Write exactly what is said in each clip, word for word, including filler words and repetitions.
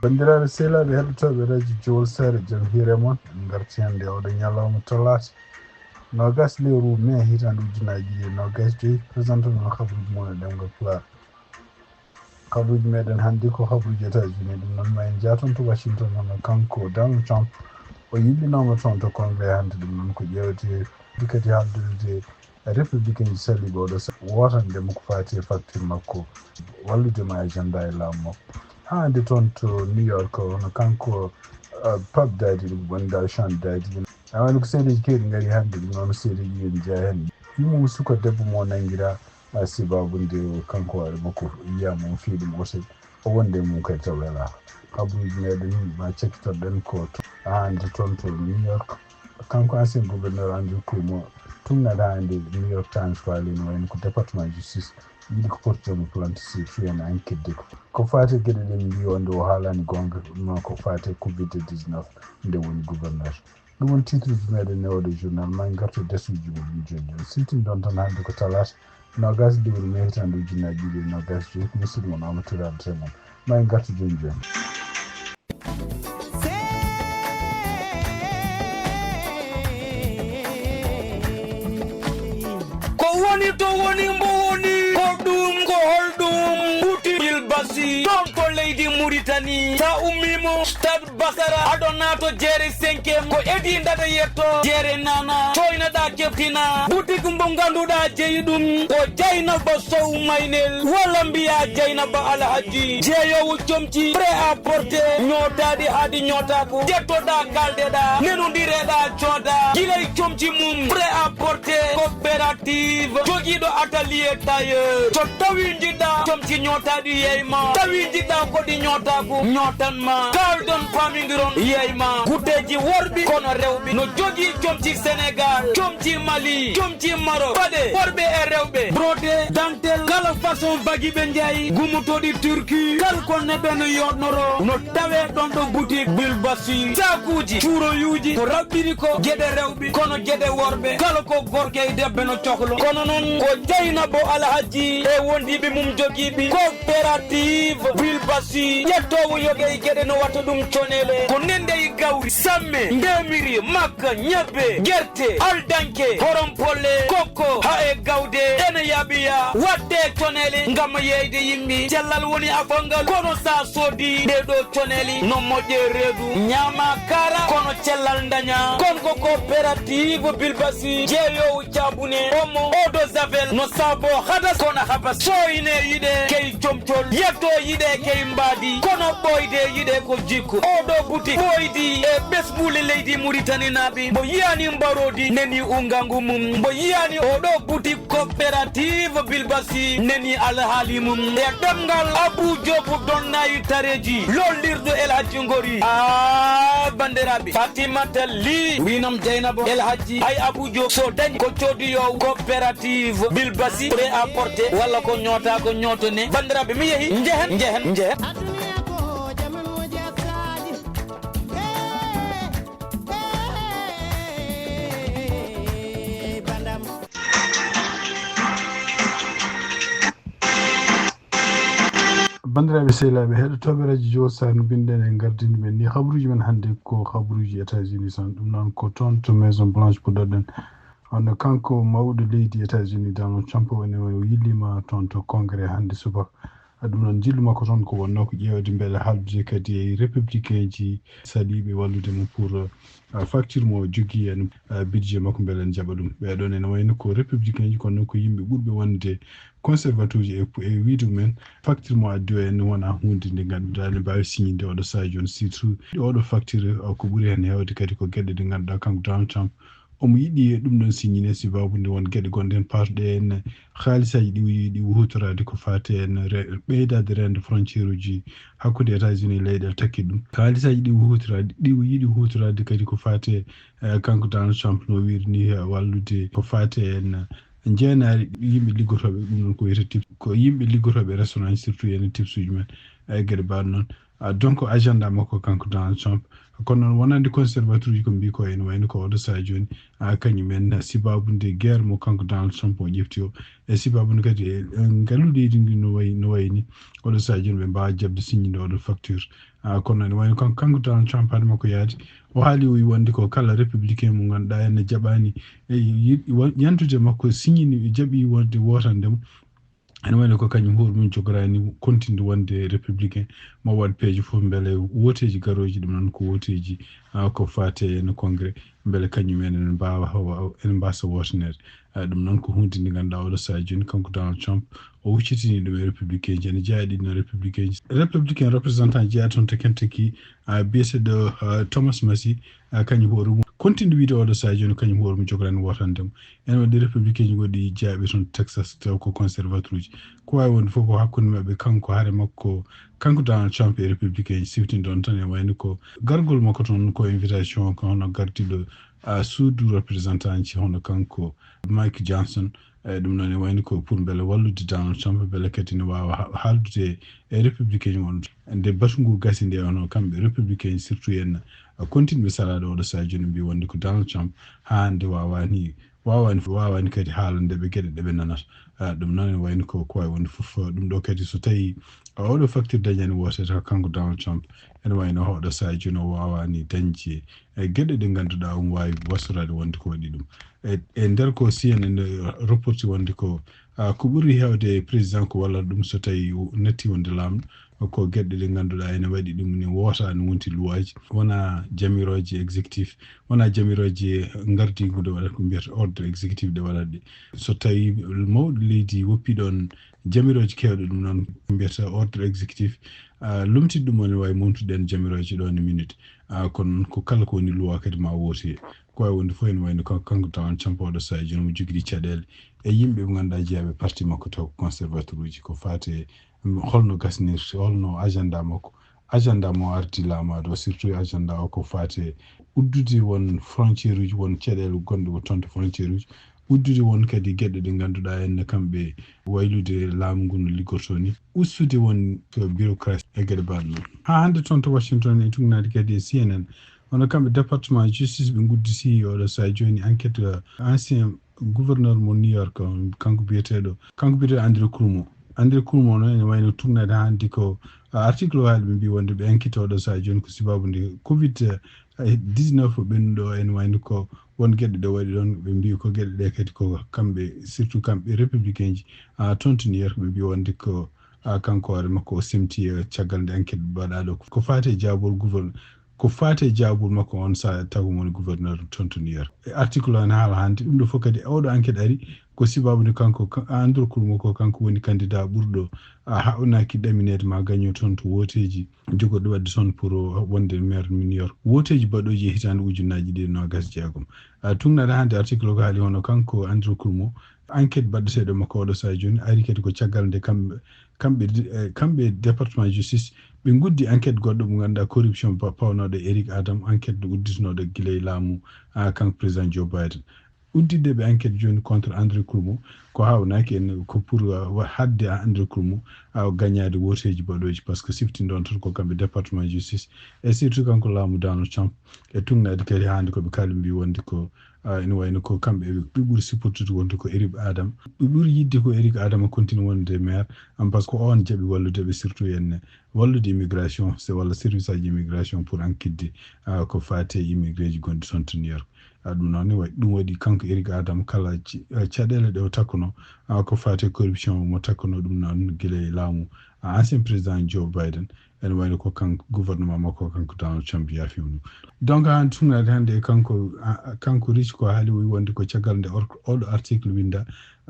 Banndiraaɓe sehilaaɓe heɗotooɓe radio Jowol Seeɗa, jam hiire mon. En ngarti hannde oɗo ñalawma talaata, noogas lewru mai, hitaande ujunaaji ɗiɗi e noogas joyi. Présenté mon habruuji mon e ɗemngal Pulaar. Habruuji meɗen hannde ko habruuji États-Unis, ɗum noon ma en njah toon to Washington, hono kanko Donald Trump o yillinooma toon to Congrès hannde. Ɗum noon ko ƴeewte kadi haaldude républicain ji saliiɓe oɗo sa-, wootande mo ko faati e facture makko, wallude mo e agenda e laamu makko. Haa hannde toon to New York, hono kanko, uh, Pap Dadi, ɗum woni Dal Chan Dadi. Awa ko seedeji keewɗi ngari hannde, ɗum noon seedeji en jeyaa heen. Yumum suka debbo mo nanngiraa, uh, sibabu nde kanko hoore makko yiyaama o fii ɗum o sey o wonde mum kadi taw welaa. Habruuji meɗen ma cakkitorɗen ko to, haa hannde toon to New York. Kanko ancien gouverneur Andrew Cuomo tuŋnata hannde New York Times faali no wayno ko département justice yiɗi ko porte mo plainte si fii en enquête de ko. Ko faati geɗe ɗen mbiyi wonde o haalaani goonga, ma ko faati covid dix-neuf nde woni gouverneur. Ɗum woni titre uji meɗen e oɗo journal. Ma en ngartu e dasuuji mum jooni jooni. Siftini ɗon tan hannde ko talaata, noogas lewru mai hitaande ujunaaji ɗiɗi e noogas joyi, ko musidɗo mon Amadou Touré addata e mon. Ma en ngartu jooni jooni. Ko woni to woni mbo woni, ko ɗum ko holɗum? Buti Bilbasi, toon to leydi Muritani. Sa ummiima Stade Basara, aɗo naato jeere cinquième, ko Edi Dada yetto, jeere nana, coynaɗa keftina. Boutique mbo ngannduɗaa jeyi ɗum ko Dieynaba Sow Maynel, walla mbiyaa Dieynaba Alhaji, jeeyoowo comci prêt à porter, ñootaaɗi haa ɗi ñootaako, ƴettoɗaa, kaaldeɗaa, nenondireɗaa, cooda. Gila e comci mum prêt à porter, coopérative, jogiiɗo atelier tailleur. So tawi njiɗɗaa comci ñootaaɗi, yeey ma. Tawi njiɗɗaa ko ɗi ñootaako, ñootan ma. Kaaldon, paamindiron, yeey ma. Gudeeji worɓe kono rewɓe no jogii comci Sénégal, comci Mali, comci Maroc. Paɗe worɓe e rewɓe, brodé, dentelle, kala façon bagi ɓe njaay, gummotooɗi Turquie, kala ko neɗɗo no yooɗnoro, no tawee ɗon ɗo boutique Bilbasi. Saakuuji, cuuroyuuji, ko raɓɓiri ko geɗe rewɓe, kono geɗe worɓe, kala ko gorko e debbo no cohlo. Kono noon ko Dieynaba Alhaji e wondiiɓe mum jogiiɓe coopérative Bilbasi, ƴettoowo yoga e geɗe no watta ɗum conele. Ko nende e gawri, samme, ndemiri, makka, ñebbe, gerte, aldanke, horom polle, kokko, haa e gawde, ene yaaɓiya, watte conele ngam yeeyde yimɓe. Cellal woni afo ngal, kono sa soodi ɗee ɗoo coneli no moƴƴe reedu, ñaama kaara, kono cellal daña. Kon ko coopérative Bilbasi, jeeyoowo caabune, omo, eau de javel, no saabo hadas, kono habas. Sooyne yiɗe key comcol, yetto yiɗe key mbaadi, kono ɓooyde yiɗe ko jikku. Oo ɗoo boutique ɓooydi e ɓesnguuli leydi Muritaninaaɓe, mbo yiyaani mbaroodi neni ungangu mum, mbo yiyaani oo ɗoo boutique coopérative Bilbasi neni alhaali mum e ɗemngal Abou Diop Donnayi Tareji, lollirɗo El Hadji Ngori. Ah, banndiraaɓe, Fatimata Ly, wiinam Dieynaba, El Hadji, hay Abou Diop, so dañi ko coodiyoowo coopérative Bilbasi, prêt à porter, walla ko ñoota ko ñootone. Banndiraaɓe, mi yehi, njehen, njehen, njehen. Aduna ko jamanuuji e saaji. Banndiraaɓe sehilaaɓe heɗotooɓe radio Jowol Seeɗa, no mbinɗen e gardini men ni, habruuji men hannde ko habruuji États-Unis tan. Ɗum noon ko toon to Maison Blanche puɗɗoɗen. Hono kanko mawɗo leydi États-Unis, Donald Trump, woni o yilliima toon to Congrès hannde subaka. Ɗum noon, njillu makko toon ko wonnoo ko ƴeewde mbele haaldude kadi e républicain ji saliiɓe wallude mo pour, ah, facture mo jogii e, ah, budget makko, mbele en njaɓa ɗum. Ɓee ɗoon ene wayno ko républicain ji, kono noon ko yimɓe ɓurɓe wonde conservateur ji e, e wiyde mumen facture mo addi o en wonaa huunde nde ngannduɗaa ne mbaawi signinde oɗo sahaa jooni. Surtout oɗo facture, ah, ko ɓuri heen heewde kadi ko geɗe ɗe ngannduɗaa kanko Donald Trump omo yiɗi ɗum ɗoon signine, sibabu nde won geɗe gonɗe heen paatuɗe heen, haalisaaji ɗi o yiɗi huutoraade ko faati heen re-, ɓeydaade reende frontière uji hakkunde États-Unis e leyɗeele takkiiɗe ɗum. Haalisaaji ɗi o huutoraade, ɗi o yiɗi huutoraade kadi ko faati, eh, kanko Donald Trump no wiiri ni, eh, wallude ko faati heen jeenaari yimɓe liggotooɓe, ɗum noon ko wiyetee tips, ko yimɓe liggotooɓe restaurant surtout e tips uji men, e geɗe mbaɗ noon. Ah, donc agenda makko kanko Donald Trump. Kono noon wonande conservateur uji ko mbi ko ene wayno ko oɗo saha joni, ah, kañum en sababu nde guerre mo kanko Donald Trump o ƴefti o. E sababu nde kadi e, e ngalu leydi ndi no wayi, no wayi ni. Oɗo saha joni ɓe mbawa jaɓde signinde oɗo facture. Ah, kono ene wayno kanko, kanko Donald Trump hade makko yaade. O haali o wi wonde ko kala républicain mo ganduɗa ene jaɓani e yi-, wa-, yantude makko signini jaɓi wonde wotande mo. Ene wayno ko kañum hoore mum jogorani kontinde wonde républicain ma waɗ peeje fof beele woteji garoji ɗum noon ko woteji, ah, ko fate no congrès beele kañum en ene mbawa hawa-, ene mbasa wotanede. Ah, ɗum noon ko hunde nde ganduɗa oɗo saha joni kanko Donald Trump o huccitini ɗum e républicain ji ene jeeya ɗin no républicain ji. Républicain représentant jeeya toon to Kentucky, ah, biyeteɗo, ah, Thomas Massie, ah, kañum hoore mum kontinde wiide oɗo saha joni kañum hoore mum jogorani wotande mo. Ene waɗi républicain ji waɗi jeeyaɓe toon Texas taw ko conservateur uji. Ko wawi wonde fof ko hakkunde maɓɓe kanko haare makko, kanko Donald Trump e républicain ji siftinɗon tan e wayno ko gargol makko toon ko invitation ko hono gardiɗo, ah, suudu représentant ji hono kanko Mike Johnson. E ɗum noon e wayno ko pour beele wallude Donald Trump beele kadi ne wawa ha-, haaldude e républicain ji won. Nde batu ngu gasi nde ono kamɓe républicain ji surtout en, ah, continue salaɗo oɗo saha joni mbi wonde ko Donald Trump ha hande wawani wawani, wawani kadi haalande ɓe geɗe ɗe ɓe nanata. Ah, ɗum noon ene wayno ko, ko wawi wonde fof, ah, ɗum ɗo kadi so tawi, ah, oɗo facture dañani wotere ko kanko Donald Trump, ene wayno oɗo saha joni o wawani dañde e geɗe ɗe ganduɗa omo wawi wastorade wonde ko waɗi ɗum. E, e nder ko C N N reporti wonde ko, ah, ko ɓuri hewde président ko wallata ɗum so tawi o natti wonde lamɗo, ko geɗe ɗe ganduɗa ene waɗi ɗum ni wota no wonti luwaji, wona jamirooji exécutif, wona jamirooji gardigu ɗe waɗata ko mbiyata ordre exécutif ɗe waɗata ɗe. So tawi mawɗo leydi woppi ɗon jamirooji kewɗe ɗum noon ko mbiyata ordre exécutif, ah, lomtiti ɗum woni wawi montude en jamirooji ɗon e minute. Ah, kono noon ko kala ko woni loi kadi ma wooti. Ko wawi wonde fof ene wayno kan-, kanko tawan campooɗo saha joni mo jogiri caɗele e yimɓe ɓe ganduɗa jeeyaɓe parti makko taw ko conservateur uji ko fate holno gasnirta, holno agenda makko. Agenda mo ardi laamaɗo, surtout agenda o ko fate uddude won frontière uji, won caɗele gonɗe ko toon to frontière uji, uddude won kadi geɗe ɗe ganduɗa enne kamɓe waylude laamu ngu no liggorto ni, ustude won bureaucratie e geɗe mbaɗe noon. Ha hande toon to Washington e tugnade kadi e C N N, hono kamɓe département justice ɓe gudditi oɗo saha joni enquête, euh, ancien gouverneur mo New York on, kanko biyeteɗo, kanko biyeteɗo Andrew Cuomo. Andrew Cuomo noon ene wayno tugnade hande ko, uh, article o haali ɓe mbi wonde ɓe enquête oɗo saha joni ko sababu nde covid, uh, dix-neuf o ɓennuɗo o ene wayno ko won geɗe ɗe waɗi ɗon, ɓe mbi ko geɗe ɗe kadi ko kamɓe, surtout kamɓe républicain ji, uh, toon to New York ɓe mbi wonde ko, uh, kanko hoore makko o semti, uh, caggal nde enquête baɗaɗo ko fate jaabol gouverneur. Ko fate jaabol makko on sa tagu mo woni gouverneur toon to New York. E article o ene haala hande ɗum ɗo fof kadi oɗo enquête ari ko sababu nde kanko ka-, Andrew Cuomo ko kanko woni candidat ɓurɗo a haɓanaki ɗaminede ma gaño toon to woteji jogorɗi wadde toon pour wonde maire New York. Woteji baɗoji e hitande ujunnaji ɗiɗi nogas jeegom. A tugnade hande article o ko haali hono kanko Andrew Cuomo enquête baɗɗeteɗo makko oɗo saha joni ari kadi ko caggal nde kamɓe, kamɓe, eh, kamɓe département justice ɓe guddi enquête goɗɗo mo ganduɗa corruption pa-, pawnoɗo Eric Adam, enquête udditonoɗo guila e laamu, ah, kanko président Joe Biden. Udditde ɓe enquête joni contre Andrew Cuomo ko hawnaki en ko pour, ah, wa-, hadde a Andrew Cuomo, ah, gañade woteji baɗoji par ce que siftinɗon tan ko kamɓe département justice et surtout kanko laamu Donald Trump e tugnade kadi hande koɓe kaali mbi wonde ko, ah, ene wayno ko kamɓe ɓe ɓuri supportude wonde ko Eric Adam. Ɓe ɓuri yidde ko Eric Adam continue wonde maire, am, par ce que ko on jaɓi wallude ɓe surtout en wallude immigration, se walla service aji immigration pour enquête, ah, ko fate immigré ji gonɗi toon to New York. Ah, ɗum noon ne waɗi, ɗum waɗi kanko Eric Adam kala ci-, ah, caɗele ɗe o takkuno, ah, ko fate corruption mo takkuno ɗum noon gila e laamu, ah, ancien président Joe Biden. Ene wayno ko kanko gouvernement makko kanko Donald Trump yaafima ɗum. Donc han tugnade hande e kanko, a, a, kanko Rich ko haali o wi wonde ko caggal nde or-, oɗo article winda,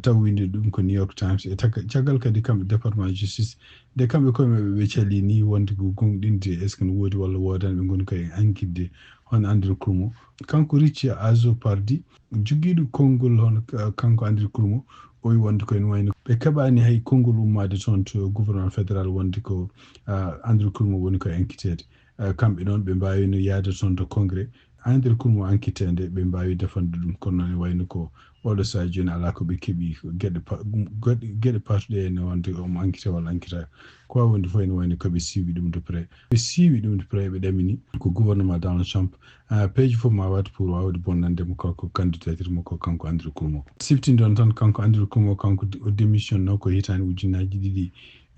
taw windi ɗum ko New York Times e taka-, caggal kadi kamɓe département justice nde kamɓe koye maɓɓe ɓe cali ni wonde ko gonɗinde est ce que no woodi walla woodani ɓe goni koye enquête hono Andrew Cuomo. Kanko Rich Azzopardi jogiiɗo konngol hono ka-, kanko Andrew Cuomo o wi wonde ko ene wayno ɓe keɓani hay konngol ummade toon to gouvernement fédéral wonde ko, ah, Andrew Cuomo woni ko enquêteede. Eh, kamɓe noon ɓe mbaawino yahde toon to congrès. Andrew Cuomo enquêteede ɓe mbaawi defande ɗum kono noon e wayno ko Oɗo saha jooni alaa ko ɓe keɓi, geɗe pa-, geɗe, geɗe patuɗe ene wonde omo ankita walla ankita. Ko waawi wonde fof ene wayno ko ɓe siiwi ɗum de près. Ɓe siiwi ɗum de près, ɓe ɗamini ko gouvernement Donald Trump. Ah, peeje fof ma waɗ pour waawde bonnande mo kanko candidature makko, kanko Andrew Cuomo. Siftinɗon tan, kanko Andrew Cuomo, kanko de-, o démissionno ko hitaande ujunnaji ɗiɗi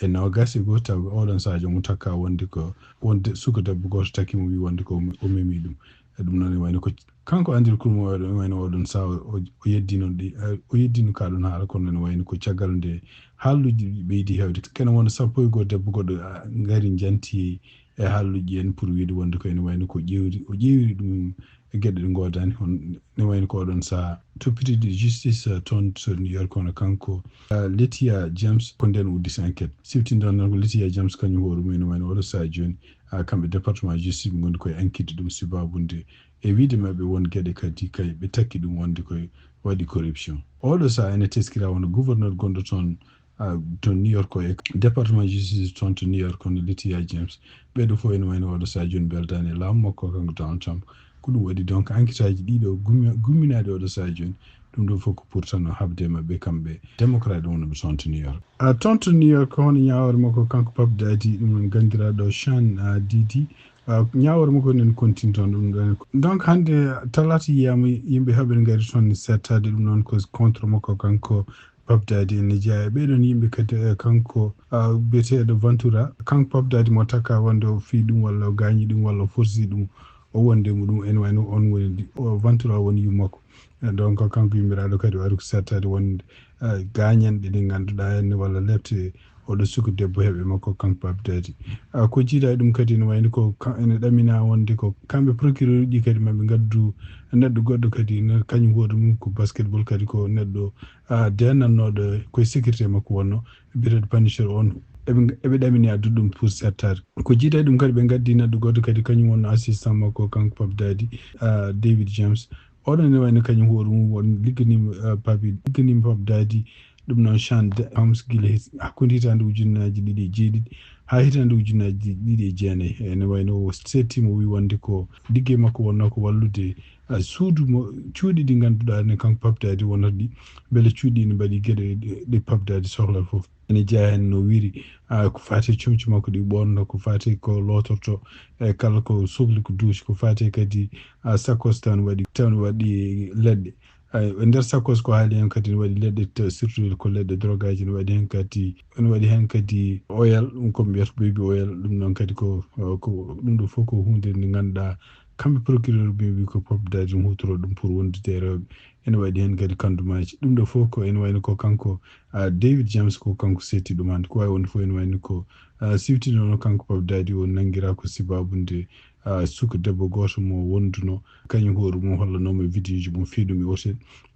e noogas e go'o, taw oɗon saha joom o takka wonde ko, wonde suka debbo gooto takki mo, wi wonde ko o memi ɗum. E ɗum noon, e wayno ko kanko Andrew Cuomo, o wayno oɗon saha o, o yeddino ɗi, eh, o yeddino ka ɗon haala, kono ene wayno ko caggal nde haalluuji ɗi ɓeydi heewde. Kene wona sappo e go'o debbo goɗɗo, ah, ngari njanti e haalluuji en pour wiide wonde ko ene wayno ko ƴeewri, o ƴeewri ɗum e geɗe ɗe ngoodani, hon ne wayno ko oɗon saha toppitiiɗo justice, eh, toon to New York, hono kanko, eh, Letitia James, ko nden udditi enquête. Siftinɗon tan ko Letitia James kañum hoore mum ene wayno oɗo saha jooni, ah, kamɓe département justice ɓe ngondi koye enquête ɗum sibabunde e wiide maɓɓe won geɗe kadi kay ɓe takki ɗum wonde koye waɗi corruption. Oɗo saha ene teskira wona gouverneur gonɗo toon, ah, to New York o e département justice toon to New York, hono Letitia James. Ɓeeɗo fof ene wayno oɗo saha jooni beldaani e laamu makko kanko Donald Trump. Ko ɗum waɗi donc enquête aji ɗiɗo gummi-, gumminaaɗi oɗo saha jooni. Ɗum ɗo fof ko pour tan o haɓde e maɓɓe kamɓe démocrate wonɓe toon to New York. Ah, toon to New York, hono ñaawoore makko kanko Puff Daddy, ɗum noon ganndiraaɗo Sean, ah, Diddy. Ah, ñaawoore makko nen continue toon ɗum ɗon. Donc hannde talaata yiyama yimɓe heɓɓe ngari toon settaade, ɗum noon ko contre makko kanko Puff Daddy ene jeyaa e ɓeeɗon yimɓe kadi, eh, kanko, ah, biyeteeɗo Ventura, kanko Puff Daddy mo takka wonde o fii ɗum walla o gaañi ɗum walla o forsi ɗum, o wonde mo ɗum ene wayno on woni, o Ventura woni yummakko. Eh, donc kanko yummiraaɗo kadi o ari ko settaade wonde, eh, gaañanɗe ɗe ngannduɗaa henne walla lepte oɗo suka debbo heɓɓe makko kanko Puff Daddy. Ah, ko jiida e ɗum kadi ene wayno ko ka-, ene ɗamina wonde ko kamɓe procureur uji kadi maɓe ngaddu neɗɗo goɗɗo kadi no kañum hoore mum ko basketball kadi ko neɗɗo, ah, deenannooɗo koye sécurité makko wonno, biyeteeɗo Punisher on. Eɓe, eɓe ɗamini addude ɗum pour settaade. Ko jiida e ɗum kadi ɓe ngaddi neɗɗo goɗɗo kadi kañum wonno assistant makko kanko Puff Daddy, ah, David James. Oɗon ne wayno kañum hoore mum won ligganiima, ah, Papi, ligganiima Puff Daddy. Ɗum noon Sean Da-, Combs gila he-, hakkunde hitaande ujunnaaji ɗiɗi e jeeɗiɗi haa hitaande ujunnaaji ɗiɗi e jeenayi. Ene wayno o seettiima, o wi wonde ko liggey makko wonno ko wallude, ah, suudu mo, cuuɗi ɗi ngannduɗaa ne kanko Puff Daddy wonata ɗi, mbele cuuɗi ne mbaɗi geɗe ɗe, ɗe Puff Daddy sohla fof. Ene jeyaa heen no wiri, ah, ko faati e comci makko ɗi ɓoorno, ko faati ko lootorto, e kala ko sohli ko duusi, ko faati kadi, ah, sakkos tan waɗi, tan waɗi leɗɗe. Ay, e nder sakkos ko haali heen kadi ne waɗi leɗɗe, te-, surtout ko leɗɗe drogaaji, ne waɗi heen kadi, ne waɗi heen kadi oil, ɗum ko mbiyata baby oil, ɗum noon kadi ko, ko ɗum ɗo fof ko huunde nde ngannduɗaa kamɓe procureur ɓe mbi ko Puff Daddy ɗum huutoro ɗum pour wondude e rewɓe. Ene waɗi heen kadi kandumaaji. Ɗum ɗo fof ko ene wayno ko kanko, ah, David James ko kanko seetti ɗum hannde. Ko waawi wonde fof ene wayno ko, ah, siwtinono kanko Puff Daddy o nanngiraa ko sibaabu nde, ah, suka debbo gooto mo wonduno, kañum hoore mum hollanoo mo e vidéoji mum fii ɗum e hotel,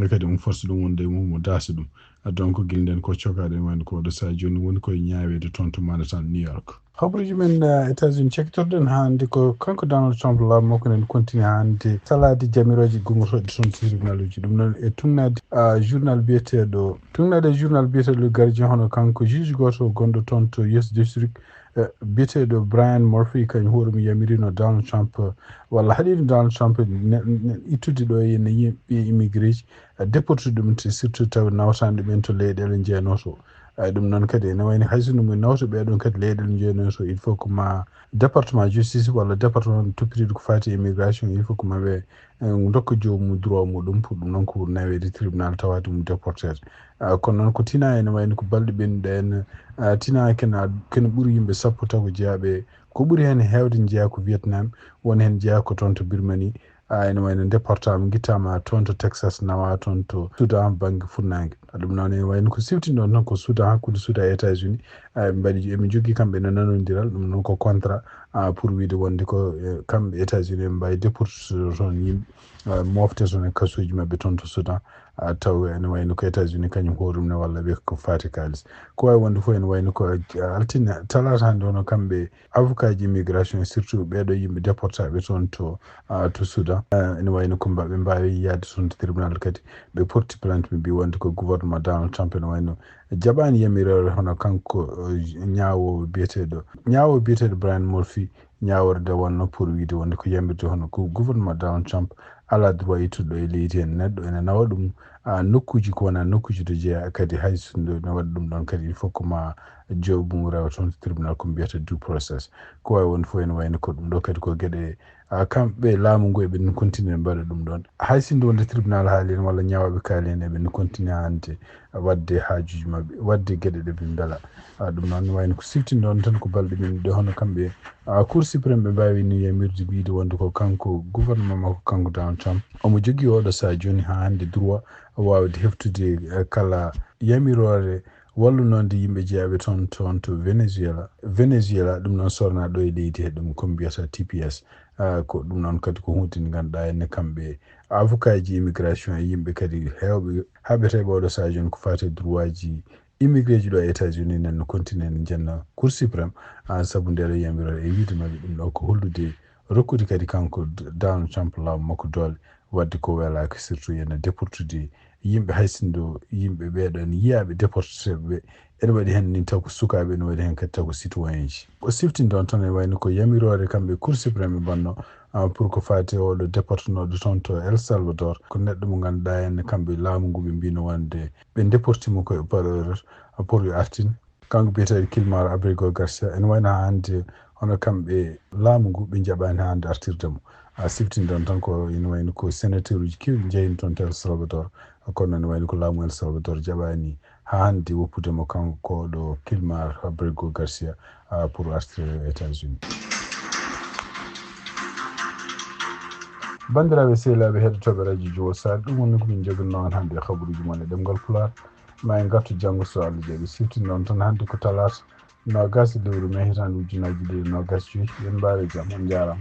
e kadi omo force ɗum wonde e mum, mo daasa ɗum. Ah, donc gila nden ko cokaaɗo ene wayno ko oɗo saha jooni woni koye ñaaweede toon to Manhattan, New York. Habruuji men, eh, États-Unis cekkitorɗen hannde ko kanko Donald Trump laamu makko nen continue hannde salaade jamirooje gummotooɗe toon to tribunal uji. Ɗum noon e tugnaade, ah, journal biyeteeɗo, tugnaade e journal biyeteeɗo Le Guardian hono kanko juge gooto gonɗo toon to U S District, eh, biyeteeɗo Brian Murphy kañum hoore mum yamirino Donald Trump, eh, walla haɗino Donald Trump ne, ne, ittude ɗo e ne yimɓe immigré ji, eh, déporté ɗum te surtout taw nawtaani ɗumen to leyɗeele njeyanooto. Ay, ɗum noon kadi ene wayni hay so no mo nawta ɓeeɗon kadi leyɗeele njeyanooto, il faut ko ma département justice walla département toppitiiɗo ko faati e immigration, il faut ko ma ɓe, eh, ndokka joomum droit muɗum pour ɗum noon ko naweede tribunal tawaade mum déporté. Ah, kono noon ko tina ene wayni ko balɗe ɓennuɗe en, ah, tina kena, kena ɓuri yimɓe sappo taw ko jeyaaɓe, ko ɓuri heen heewde njeyaa ko Vietnam, won heen jeyaa ko toon to Birmanie, ah, ene wayno déportama, gittama toon to Texas, nawa toon to Soudan bannge funnaange. Ah, ɗum noon ene wayno ko siwtinɗon tan ko Soudan, hakkunde Soudan e États-Unis. Ah, ɓe mbaɗi, eɓe njogii kamɓe ne nanondiral, ɗum noon ko contrat, ah, pour wiide wonde ko, eh, kamɓe États-Unis ɓe mbaawi déportude toon yimɓe, ah, mofte toon e kasuuji maɓɓe toon to Soudan. Ah, taw ene wayno ko États-Unis kañum hoore mum ne walla ɓe ko faati kaalis. Ko waawi wonde fof ene wayno ko, ah, altine, talaata hannde hono kamɓe avocat ji immigration, surtout ɓeeɗo yimɓe déportaɓe toon to, ah, to Soudan. Ah, ene wayno ko mba-, ɓe mbaawi yahde toon to tribunal kadi. Ɓe porti plainte, ɓe mbi wonde ko gouvernement Donald Trump ene wayno jaɓaani yamiroore hono kanko, eh, ñaawoowo biyeteeɗo, ñaawoowo biyeteeɗo Brian Murphy, ñaaworde wonno pour wiide wonde ko yamirde hono ko gouvernement Donald Trump alaa droit ittude ɗo e leydi heen neɗɗo ene nawa ɗum, a nokkuuji ko wona nokkuuji to jeeya kadi hay so nde no waɗa ɗum ɗon kadi il faut ko ma jooɓum rewa toon to tribunal ko mbiyata due process. Ko wawi wonde fof ene wayno ko ɗum ɗo kadi ko geɗe a kamɓe laamu ngu eɓe no continue mbaɗa ɗum ɗon hay si nde wonde tribunal haali en walla ñawaɓe kaali en eɓe no continue hannde wadde haajuji maɓɓe wadde geɗe ɗe ɓe mbela. Ɗum noon wayno ko siftinɗon tan ko balɗe min ɗe hono kamɓe cour suprême ɓe mbawi ni yamirde mbiide wonde ko kanko gouvernement makko kanko Donald Trump omo jogii oɗo saha jooni ha hannde droit wawde heftude kala yamiroore wallunode yimɓe jeyaɓe toon toon to Venezuela. Venezuela ɗum noon sorna ɗo e leydi he ɗum ko mbiyata T P S. Ko ɗum noon kadi ko hunde nde ngannduɗaa ene kamɓe avocat ji immigration e yimɓe kadi hewɓe haɓete ɓoɗo saha jooni ko fate droit ji immigré ji ɗo e États-Unis nan no continue ne njenna Cour suprême. Sabu nde ɗo yamiroore e wiide maɓɓe ɗum ɗo ko hollude rokkude kadi kanko Donald Trump laamu makko doole wadde ko welaaka surtout ene déportude yimɓe hay sinno yimɓe ɓeeɗo ene yiyaaɓe déporteɓe ɓe ene waɗi heen ni taw ko sukaaɓe ene waɗi heen kadi taw ko citoyen ji. O siftinɗon tan e wayno ko yamiroore kamɓe Cour suprême ɓe mbanno pour ko faati oɗo déportenooɗo toon to El Salvador ko neɗɗo mo ngannduɗaa heen kamɓe laamu ngu ɓe mbino wonde ɓe déporti mo ko par erreur pour yo artin. Kanko biyeteeɗo Kilmar Abrigo Garcia ene wayno haa hannde hono kamɓe laamu ngu ɓe njaɓaani haa hannde artirde mo. A siftinɗon tan ko ene wayno ko sénateur uji keewɗi njahino toon to El Salvador kono ene wayno ko laamu El Salvador jaɓaani haa hannde woppude mo kanko ɗo Kilmar Abrigo Garcia pour artirde États-Unis. Banndiraaɓe sehilaaɓe heɗotooɓe radio Jowol Saare ɗum woni ko min njoginno on hannde e habaruuji mon e ɗemngal Pulaar. Ma en ngartu janngo so Allah jaɓi siftinɗon tan hannde ko talaata noogaas e lewru mee hitaande ujunaaji ɗiɗi noogaas joyi. Yen mbaare jam on njaaraama.